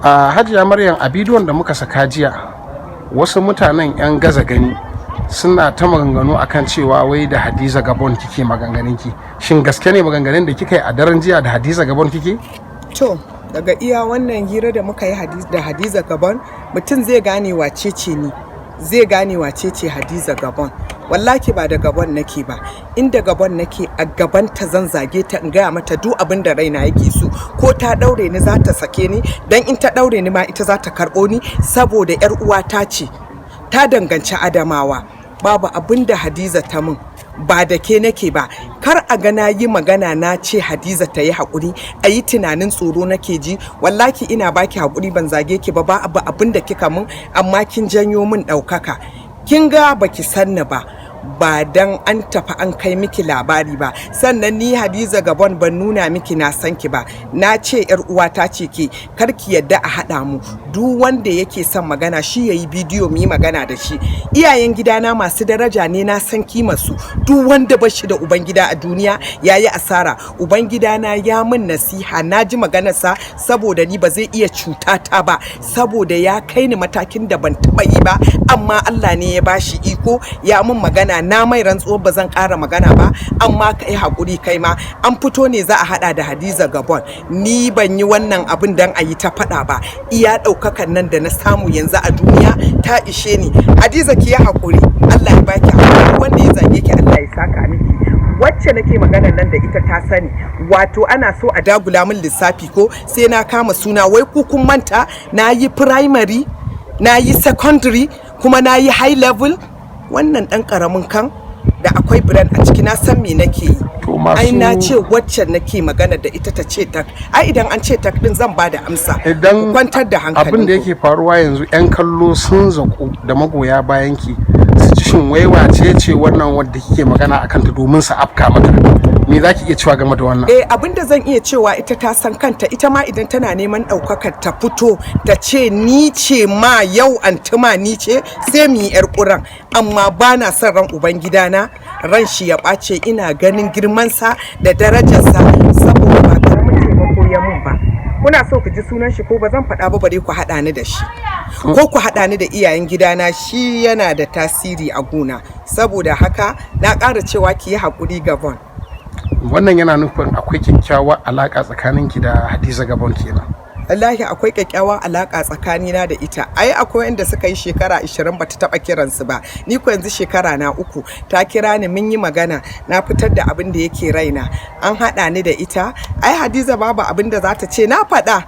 A Hajiya Maryam, a bidiyon da muka saka jiya, wasu mutanen 'yan gaza gani suna ta maganganu akan cewa wai da Hadiza Gabon kike maganganun ki. Shin gaske ne maganganun da kika yi a daren jiya da Hadiza Gabon kike? To, daga iya wannan hira da muka yi da Hadiza Gabon, mutum zai gane wace ce ni, zai gane wace ce Hadiza Gabon. Wallahi ba da Gabon nake ba. Inda Gabon nake, a gaban ta zan zage ta, in gaya mata duk abin da raina yake so. Ko ta daure ni, za ta sake ni, dan in ta daure ni ma ita za ta karbo ni, saboda yar uwata ce, ta danganci Adamawa. Babu abin da Hadiza ta min. Ba da ke nake ba. Kar a ga na yi magana na ce Hadiza ta yi haƙuri, a yi tunanin tsoro nake ji. Wallahi ina baki haƙuri, ban zage ki ba, ba abu abin da kika mun, amma kin janyo min ɗaukaka. Kin ga baki sanni ba, ba dan an tafi an kai miki labari ba. Sannan ni Hadiza Gabon ban nuna miki na san ki ba. Na ce yar uwata ce ke, kar ki yadda a haɗa mu. Duk wanda yake son magana, shi yayi bidiyo mu yi magana da shi. Iyayen gidana masu daraja ne, na san kimar su. Duk wanda ba shi da ubangida a duniya yayi asara. Ubangidana ya min nasiha, na ji maganarsa, saboda ni ba zai iya cutata ba, saboda ya kai ni matakin da ban taɓa yi ba, amma Allah ne ya bashi iko. Ya min magana, na mai rantsuwar ba zan ƙara magana ba, amma kai haƙuri. Kai ma an fito ne za a haɗa da Hadiza Gabon. Ni ban yi wannan abin dan a yi ta faɗa ba. Iya ɗaukakan nan da na samu yanzu a duniya ta ishe ni. Hadiza, ki yi haƙuri, Allah ya baki haƙuri. Wanda ya zage ki, Allah ya saka miki. Wacce nake magana nan da ita ta sani. Wato ana so a dagula min lissafi ko sai na kama suna. Wai ku kun manta na yi primary, na yi secondary, kuma na yi high level. Wannan ɗan ƙaramin kan da akwai brand a ciki, na san me nake yi. To masu Ai na ce wacce nake magana da ita ta ce tak. Ai idan an ce tak din, zan ba da amsa. Idan Ku kwantar da hankali. abin da yake faruwa yanzu, 'yan kallo sun zaku da magoya bayan ki su ci, shin wai wace ce wannan wadda kike magana akan ta, domin su afka mata? Me za ki iya cewa game da wannan? Eh, abin da zan iya cewa, ita ta san kanta. Ita ma idan tana neman ɗaukakar, ta fito ta ce ni ce ma yau antuma, ni ce, sai mu yi yar ƙuran. Amma ba na son ran ubangidana, ran shi ya ɓace. Ina ganin girmansa da darajarsa, saboda ba karamin taimako ya mun ba. Kuna so ku ji sunan shi ko ba zan faɗa ba, bare ku haɗa ni da shi ko ku haɗa ni da iyayen gidana. Shi yana da tasiri a guna. Saboda haka na ƙara cewa ki yi haƙuri, Gabon. Wannan yana nufin akwai kyakkyawar alaka tsakaninki da Hadiza Gabon kenan? Wallahi akwai kyakkyawan alaka tsakanina da ita. Ai akwai wanda suka yi shekara 20 bata taba kiransu ba. Ni ko yanzu shekara na 3 ta kira ni, mun yi magana, na fitar da abin da yake raina. An haɗa ni da ita. Ai Hadiza babu abin da za ta ce na faɗa.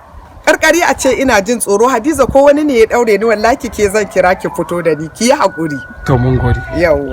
Karkari a ce ina jin tsoro. Hadiza, ko wani ne ya daure ni, wallahi ke zan kira ki fito da ni. Ki yi haƙuri. To, mun gode. Yawwa.